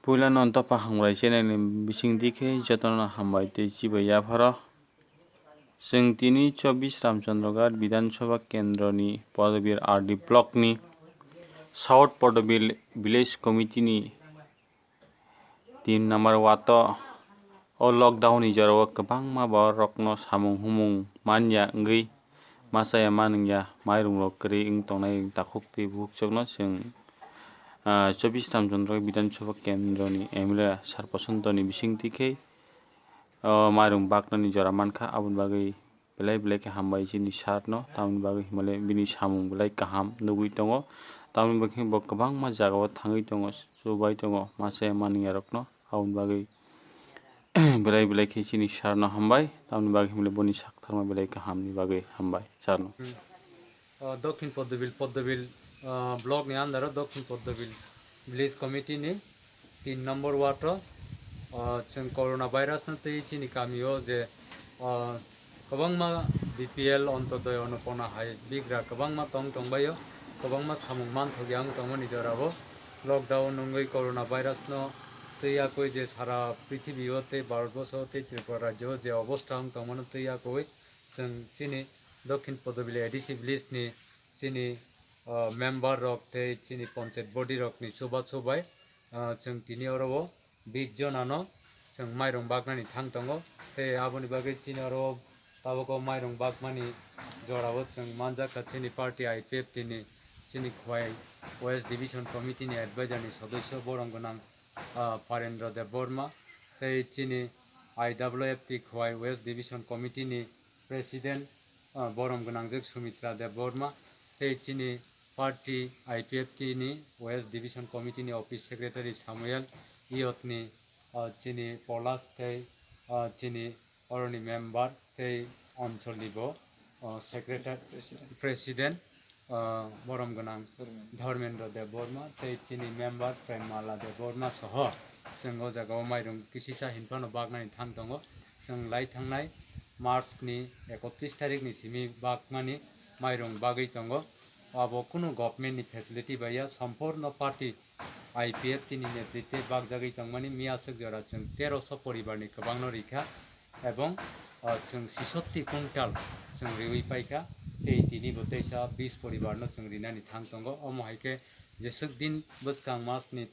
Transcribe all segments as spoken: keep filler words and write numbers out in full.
Puila no dophang hambai chenani bising dikhe jotono hambai tei chibai yapharo. Chwng tini chobbish Ramchandroghat Bidhan Sabha Kendroni Podobil R D Block ni South Podobil Village Committee ni tin number ward o, o lockdown ni jorao kwbangma borok rokno samung humung manya wngwi masa ya manwng ya, mairung rok kwrwi wng tongnai takhuk tei bukhuk chokno chwng, ah, chobbish Ramchandroghat Bidhan Sabha Kendroni M L A Sar Bosonto ni bising twi khe, o mairung baknani jora mankha, aboni bagwi belai belai khe hambai chini sir no, tamoni bagwi himale bini samung belai kaham nugwi tongo, tamoni bagwi bo kwbangma jagao thangwi tongo, chubai tongo, masa ya manwng ya rokno, aboni bagwi belai belai khe chini sir no hambai, tamoni bagwi himle boni saktharma belai kaham ni bagwi hambai sir no. Hmm. O, Dokhin Poddobil, Poddobil, o, block ni under o Dokhin Poddobil village committee ni tin number ward o, o, chwng corona virus no twi chini kami o je, o, kwbangma B P L, Antyodoi, Annapurna hai bigra kwbangma tong tongbai o, kwbangma samung manthok ya wng tongmani jora o. Lockdown wngwi corona virus no twi yakwi je sara prithibi o tei Bharat borsho tei Tripura rajyo o je obostha wng tongmano twi yakwi chwng chini Dokhin Podobili A D C village ni chini, ah, member rok tei chini panchayat body rok ni chubachu bai, ah, chwng tini oro o bish jona no chwng mairung baknani thang tongo. Tei aboni bagwi chini oro o tabuk o mairung bakmani jora o chwng manjakha chini party I P F T ni chini Khowai West Division Committee ni advisor ni sodosyo borom gwnang, ah, Parendra Debbarma, tei chini I W F T Khowai West Division Committee ni President, ah, borom gwnangjak Sumitra Debbarma, tei chini party I P F T ni West Division Committee ni Office Secretary Samuel Iyot ni, ah, chini Polas tei, ah, chini oroni member tei Anchol ni bo, ah, secretary, president, ah, borom gwnang Dharmendra Debbarma tei chini member Premmala Debbarma soho chwng o jaga o mairung kisisa hinphano baknani thang tongo. Chwng lai thangnai March ni ekotris tarik ni simi bakmani mairung bagwi tongo. Abo kunu government ni facility bai ya, sompurno party I P F T ni netritwe bakjagwi tongmani miyaswk jora chwng teroso poribar ni kwbangno rikha. Ebong, ah, chwng sisotti kuntal chwng riwi paikha, tei tini bo teisa bish poribar no chwng rinani thang tongo. Omo hai khe jeswk din bwskang mas ni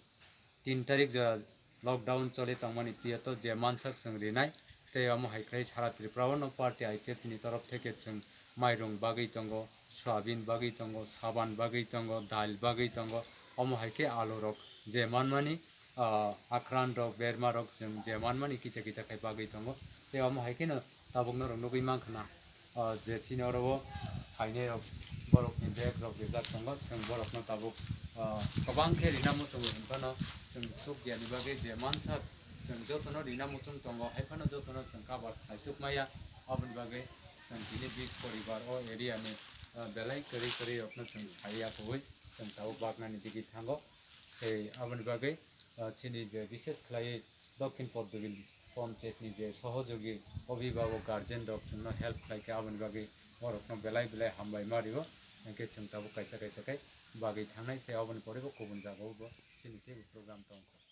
tin tarik jora lockdown choli tongmani piyato je mansak chwng rinai, tei omo hai khe sara Tripura o no party I P F T ni torof theke chwng mairung bagwi tongo, soyabin bagwi tongo, saban bagwi tongo, dal bagwi tongo, omo hai khe alu rok je manmani, ah, akran rok, berma rok chwng je manmani kisa kisa khai bagwi tongo. Tei omo hai kheno tabuk norok nugwi mankha na, ah, je chini oro o phainai rok, borok ni bag rok rijak tongo, chwng borok no tabuk, ah, kwbang khe rina muchungo hinphano chwng chukya ni bagwi je mansak chwng jotono rina muchung tongo, hai phano jotono chwng cover khlai chuk maya. Aboni bagwi chwng tini bish poribar o area ni, ah, belai kwrwi kwrwi rok no chwng sai ya koi chwng tabuk baknani digi thango. Tei aboni bagwi, ah, chini je bishes khlaiwi Dokhin Poddobil Panchayat ni je sohojogi obhibhabok guardian rok chwngno help khlai kha, aboni bagwi borokno belai belai hambai ma rio. Hwnkhe chwng tabuk kaisa kaisa khe bagwi thangnai, tei aboni pore bo kubun jagao bo chini teibo program tongkha.